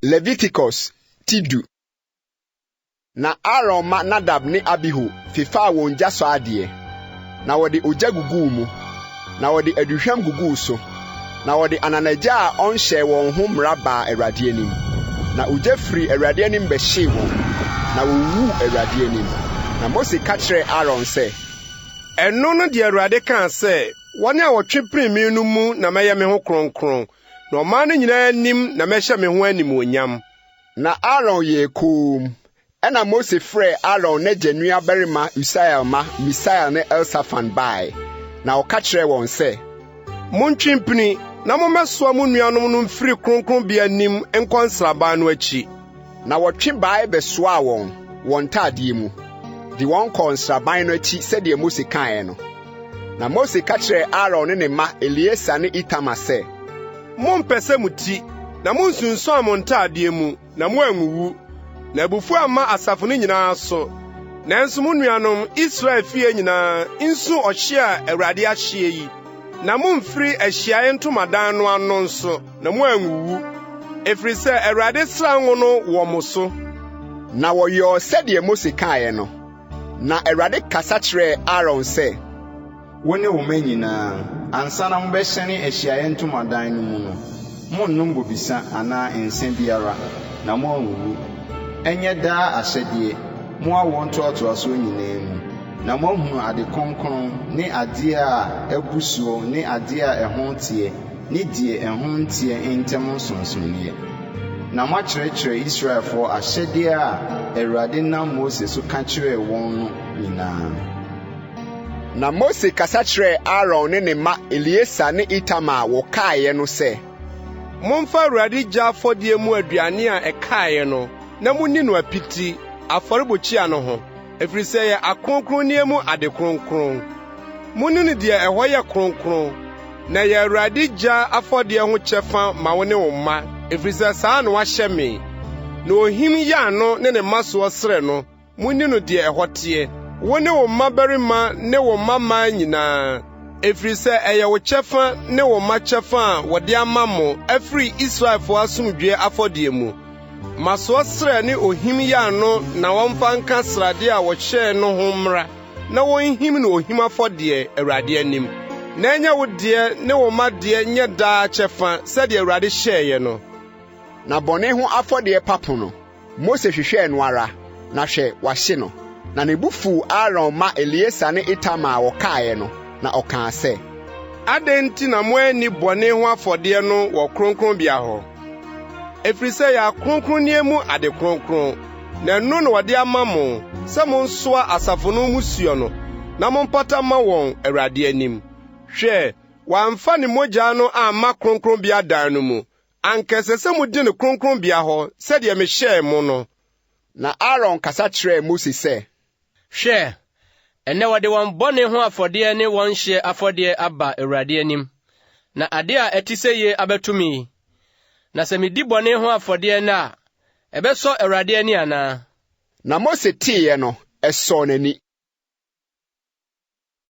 Leviticus ti du. Na Aaron mma Nadab ne Abihu fefaa wɔn gyasɔ adeɛ, na wɔde ogya guguu mu, na wɔde aduhwam guguu so, na wɔde ananagya a ɔnhyɛɛ wɔn ho mmara baa Awurade anim. Na ogya firii Awurade anim bɛhyee wɔn, na wɔwuwuu Awurade anim. Na Mose ka kyerɛɛ Aaron sɛ, Ɛno ne deɛ Awurade kaa sɛ, Wɔn a wɔtwe pini me no mu na mɛyɛ me ho kronkron, na ɔman no nyinaa anim na mɛhyɛ me ho animuonyam. Na Aaron yɛɛ komm. Ɛnna Mose frɛɛ Aaron n'agya nuabarima Usiel mma Misael ne Elsafan bae, na ɔka kyerɛɛ wɔn sɛ, Montwe mpini na mommɛsoa mo nuanom no mfiri kronkronbea anim nkɔ nsraban no akyi. Na wɔtwe bae bɛsoaa wɔn, wɔn ntadeɛ mu, de wɔn kɔɔ nsraban no akyi sɛdeɛ Mose kaeɛ no. Na Mose ka kyerɛɛ Aaron ne ne mma Eleasa ne Itamar sɛ, Mommpɛsɛ mo ti, na munnsunsuan mo ntade mu, na moanwuwu, na abufuw amma asafo no nyinaa so. Nanso mo nuanom, Israel fie nyinaa, nsu ɔhye a Awurade ahyeɛ yi, na mommfiri ahyiae ntamadan no ano nso, na moanwuwu, ɛfiri sɛ Awurade sra ngo no wɔ mo so. Na wɔyɔɔ sɛdeɛ Mose kaeɛ no. Na Awurade kasa kyerɛɛ Aaron sɛ, Wo ne wo mma nyinaa, ansa na mobɛhyɛne ahyiaeɛ ntomadan no mu no, monnnom bobesa anaa nsã biara, na moanwuwu. Ɛnyɛ daa ahyɛdeɛ, mo awoɔ ntoatoasoɔ nyinaa mu, na moahunu ade kronkron ne adeɛ a abu soɔ ne adeɛ a ɛho teɛ ne deɛ ɛho nteɛ ntam nsonsonoeɛ, na moakyerɛkyerɛ Israelfoɔ ahyɛdeɛ a Awurade nam Mose so ka kyerɛɛ wɔn no nyinaa. Na Mose kasa kyerɛɛ Aaron ne ne mma Eleasa ne Itamar a wɔkaeɛ no sɛ, Momfa Awurade gya afɔdeɛ mu aduane a ɛkaeɛ no na munni no apiti, afɔrebukyia no ho, ɛfiri sɛ ɛyɛ akronkronneɛ mu ade kronkron. Munni no deɛ ɛhɔ yɛ kronkron, na ɛyɛ Awurade gya afɔdeɛ ho kyɛfa ma wo ne wo mma, ɛfiri sɛ saa na wɔahyɛ me. Na ohim yan no ne ne mmasoɔ srɛ no, munni no deɛ ɛhɔ teɛ, wo ne wo mmabarima ne wo mmammaa nyinaa, ɛfiri sɛ ɛyɛ wo kyɛfa ne wo mma kyɛfa a wɔde ama mo afiri Israelfoɔ asomdwoe afɔdeɛ mu. Mmasoɔ srɛ ne ohim yan no na wɔmfa nka srade a wɔhyɛɛ no ho mmra, na wonhim no ohim afɔdeɛ, Awurade anim. Na ɛnyɛ wo deɛ ne wo mma deɛ nyɛ daa kyɛfa sɛdeɛ Awurade hyɛeɛ no. Na bɔne ho afɔdeɛ papo no, Mose hwehwɛɛ no ara, na hwɛ, wahye no. Na ne bo fuw Aaron mma Eleasa ne Itamar a wɔkaeɛ no, na ɔkaa sɛ, Adɛn nti na moanni bɔne ho afɔdeɛ no wɔ kronkronbea hɔ? Ɛfiri sɛ ɛyɛ akronkronneɛ mu ade kronkron, na ɛno na wɔde ama mo sɛ monsoa asafo no mmusuo no, na mompata mma wɔn Awurade anim. Hwɛ, wɔamfa ne mogya no amma kronkronbea dan no mu. Anka ɛsɛ sɛ mudi no kronkronbea hɔ sɛdeɛ mehyɛɛ mo no. Na Aaron kasa kyerɛɛ Mose sɛ, Hwɛ, ɛnnɛ wɔde wɔn bɔne ho afɔdeɛ ne wɔn hyeɛ afɔdeɛ aba Awurade anim, na ade a ɛte seyie abɛto me yi. Na sɛ midi bɔne ho afɔdeɛ nnɛ a, ɛbɛsɔ Awurade ani anaa? Na Mose teeɛ no, ɛsɔɔ n'ani.